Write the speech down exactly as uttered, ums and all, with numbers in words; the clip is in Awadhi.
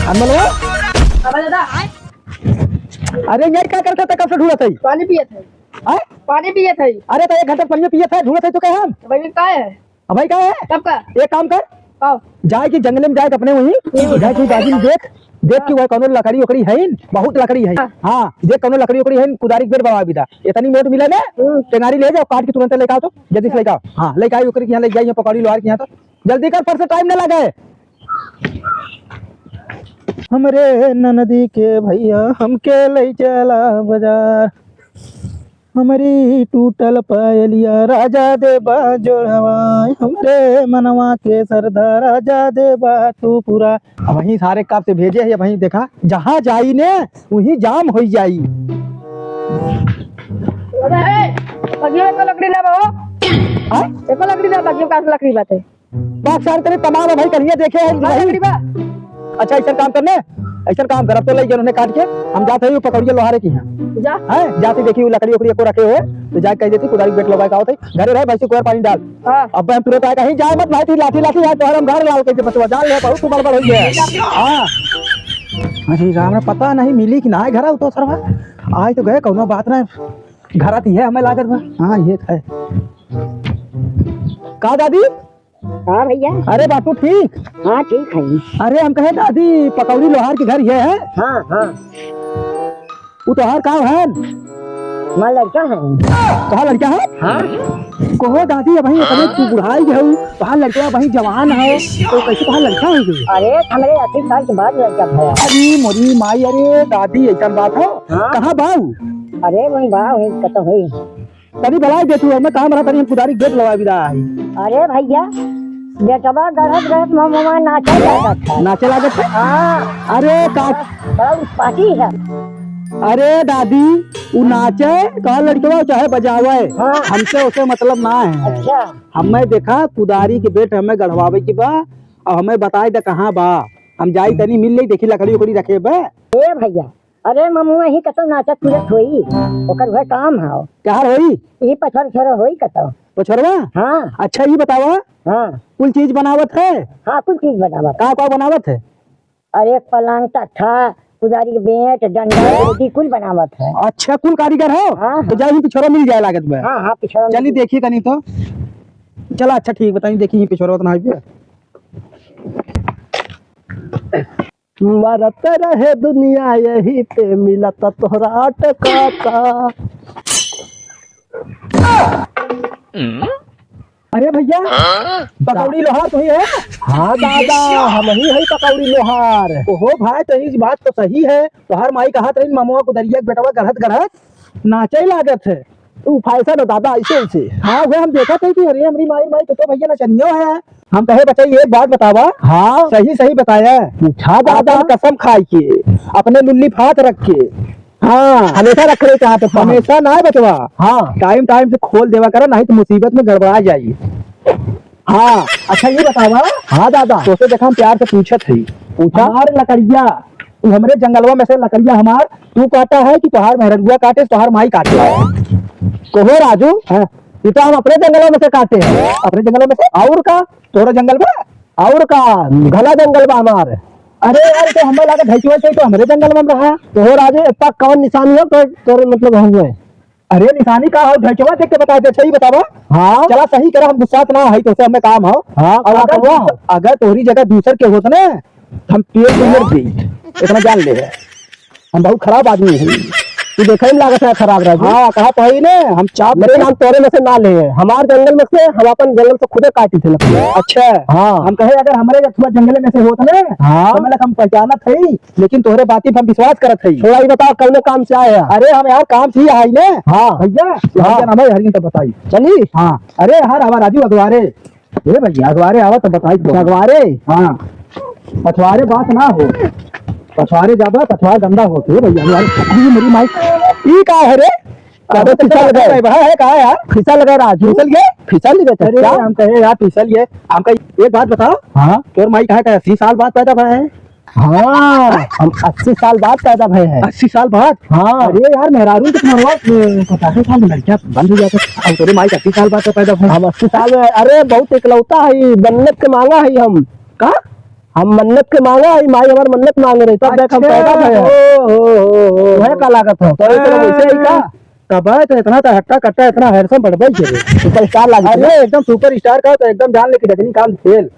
अनमोलवा? हाँ दादा। अरे, यही का करत है, कब से ढूंढत है? पानी पियत है। आय? पानी पियत है। अरे, तो एक घंटा से पानी पियत है, ढूंढत है तो कहे हम? तो भाई, का है? अब भाई, का है? कब का? एक काम कर। का? जाए कि जंगले में जाए कि अपने वहीं, जाए कि दादी में देख, देख कि वह कौनो लकड़ी उकड़ी है, बहुत लकड़ी है। हाँ। हाँ, देख कौनो लकड़ी उकड़ी है, कुदारी के बेट बनवा बिदा। इतनी मेट मिले ना, हम्म। टेंगारी ले जाओ, काट के तुरंत लेके आओ तो, जल्दी से लेके आओ। हाँ, लेके आई ओकरे के यहाँ, लेके जाइए पकौड़ी लोहार के यहाँ तो। जल्दी कर, पर से टाइम ना लगे। हमरे ननदी के भैया हमके ले चला बाजार, हमरी टूटल पायलिया राजा देबा जोड़वाए, हमरे मनवा के सरदा राजा देबा तू पूरा। अब वहीं सारे कब से भेजे है, वहीं देखा, जहाँ जाई ने, वहीं जाम होई जाई। अरे, बगिया में एको लकड़ी ना बा हो। हाँ? एको लकड़ी ना, बगिया में का लकड़ी बाटे? बात सारे तेरे तमाम है भाई, कन्हैया देखे हैं हाँ, भाई। लकड़ी बा। अच्छा, ऐसा काम करने, ऐसा काम कर, अब तो ले गए उन्हें काट के, हम जाते हैं वो पकौड़िया लोहारे की यहाँ। जा। हैं? जाते देखी वो लकड़ी उकड़ी को रखे हो, तो जाके कह देती कुदारी बेट लगा का होते, घरे रहे, भैंसी को पानी डाल। हाँ। अब हम तुरंत आए, कहीं जाए मत भाई, तू लाठी, लाठी, आज तोहर हम घर लाल कह दे, बचवा, जान ले, बहुत तू बड़बड़ हो गया। हाँ। अरे राम रे, पता नहीं मिली कि ना है घर, तो सरवा, आज तो गए, कौनो बात ना, घर आती है, हमें लागत बा। हाँ, ये है। का दादी? हाँ भैया। अरे बापू ठीक? हाँ ठीक है। अरे हम कहे दादी पकौड़ी लोहार के घर ये है? हाँ, हाँ। वो तोहार का है? हमार लड़का है। तोहार लड़का है? हाँ। कहो दादी, अबहीं इतने तू बुढ़ाई गए हो, तोहार लड़का अबहीं जवान है, तो कैसे तोहार लड़का हो गए? अरे हमरे अस्सी साल के बाद लड़का भया। अरे मोरी माई, अरे दादी ऐसा बात है? हाँ। कहाँ बाऊ? अरे वही बा, वही कत होई। तनी भलाई दे तू, हमें काम रहा, तनी हम कुदारी गेट लगा भी रहा है। अरे भैया, बेटवा गढ़त गढ़त ममुआ नाचे लागत है। नाचे लागत है? हाँ। अरे का बड़ा उत्पाती है। अरे दादी, उ नाचे, कहा लड़कवा चाहे बजावे, हाँ। हमसे उसे मतलब ना है। अच्छा। हमें देखा कुदारी के बेट हमें गढ़वावे की बा, अब हमें बताए दे कहाँ बा, हम जाई तनी मिल ले, देखी लकड़ी उकड़ी रखे बे। ए भैया, अरे ममुआ ही कतौ नाचत कूदत होई, ओकर उहे काम है। का होई? ई पछोर छोर होई कतौ। पछोरवा? हाँ। अच्छा, ई बतावा। हाँ। कुल चीज बनावत है? हाँ, कुल चीज बनावत। का का बनावत है? अरे पलंग, तख्ता, कुदारी के बेंट, डंडा, बेदी कुल बनावत है। अच्छा, कुल कारीगर हो? हाँ, तो हाँ। जाई पिछोरा मिल जाए लागत बा। हाँ, हाँ, पिछोरा मिल चली जाए। देखी तनी तो। चला, अच्छा ठीक, बताई देखी पिछोरा उतना है। मरत रहे दुनिया यही पे मिलत तोहरा अटकाता। अरे भैया, हाँ? पकौड़ी लोहार तू ही है? हाँ दादा, हम ही है पकौड़ी लोहार। ओहो भाई, तो इस बात तो सही है। तोहार माई कहत रही, ममुआ कुदरिया के बेटवा गढ़त गढ़त नाचे लागत है। तू फैशन है दादा, ऐसे ऐसे। हाँ, वह हम देखत है कि अरे, हमरी माई, माई, तो, तो भैया नचनिया है। हम कहे, "बच्चा, एक बात बतावा।" हाँ। सही, सही बताया। पूछा दादा। आपन कसम खाई के, अपने लुल्ली फात रख के। हाँ। हमेशा रख ले चाहते पास। हमेशा ना बचवा। हाँ। टाइम, टाइम से खोल देवा करा, नहीं तो मुसीबत में गड़बड़ा जाई। हाँ। अच्छा, ये बतावा। हाँ दादा। तोसे देखा, हम प्यार से पूछत हई। पूछा। हमार लकड़िया, तू हमरे जंगलवा में से लकड़िया हमार, तू काटा है कि तोहार मेहररुआ काटे, तोहार माई काटे? कहो राजू, हाँ। ये तो हम अपने जंगलवा में से काटे हैं। अपने जंगलवा में से? और का? तोहरे जंगल में? और का? घना जंगल बा हमार। अरे यार, तो हमें लगा ढैचुआ से तो हमरे जंगल में रहा। कहो राजू, एप्पा कौन निशानी हो तो तोरे मतलब हुए? अरे निशानी का हो, ढैचवा देख के बता दे, सही बतावा। हाँ। चला सही करा, हम गुस्सात ना हई, तोसे हमें काम हो। हाँ, अब का अगर, हुआ? अगर तोहरी जगह दूसर के होत ना, हम पेड़ पे मर जाई। इतना जान ले, हम बहुत खराब आदमी है। तू देखे में लागत है खराब राजू। हाँ, कहा तो है ही ना, हम चाप लेकिन दे। हम तोरे में से ना ले, हमार जंगल में से, हम अपन जंगल से खुदे काटी थे लकड़ी। अच्छा। हाँ। हम कहे अगर हमारे अथवा जंगल में से होत ना, हाँ। तो मतलब हम पहचानत है, लेकिन तोहरे बाती पे हम विश्वास करत हई। थोड़ा ही बताओ, कौने काम से आए हैं? अरे, हम यार काम से ही आई ने। हाँ। भैया, हाँ। भैया नाम है, हरिन तो बताई। चली? हाँ। अरे, यार, हमार राजू अगवारे। ए भैया, अगवारे आवा तो बताई तो। अगवारे? हाँ। पछवारे बात ना हो। पछवारे ज्यादा, पछवार गंदा हो। ए भैया, अगवारे, अभी मेरी माई। ई का है रे? अरे, अरे, तो फिसल गए। है, है, कहाँ है यार? फिसल गए राजू। फिसल गए? फिसल गए अरे, चाचा। हम कहे यार, फिसल गए। हमका एक बात बताओ। हाँ। तोर माई कहा, कहा, अस्सी साल बाद पैदा भा है? हाँ, हम अस्सी साल बाद पैदा भए हैं। अस्सी साल बाद? हाँ। अरे यार, मेहरारू के तुम्हारा, ए, पचासे साल में लड़कियां बंद हो जाते। अब तोरे माई अस्सी साल बाद तो पैदा भए। हम अस्सी साल में, अरे, बहुत इकलौता है, जन्नत के मांगा है हम। का? हम मन्नत के मांगा है, माई हमार मन्नत मांग रही, तब देख हम अच्छा, पैदा भया। ओ, हो, हो, हो। वह का लागत हो? तो ये तो वैसे ही का? तब है तो इतना तो हट्टा कट्टा, इतना handsome बढ़ गई है। Superstar लागत है। अरे, एकदम superstar का तो एकदम जान ले कि रजनीकांत फेल।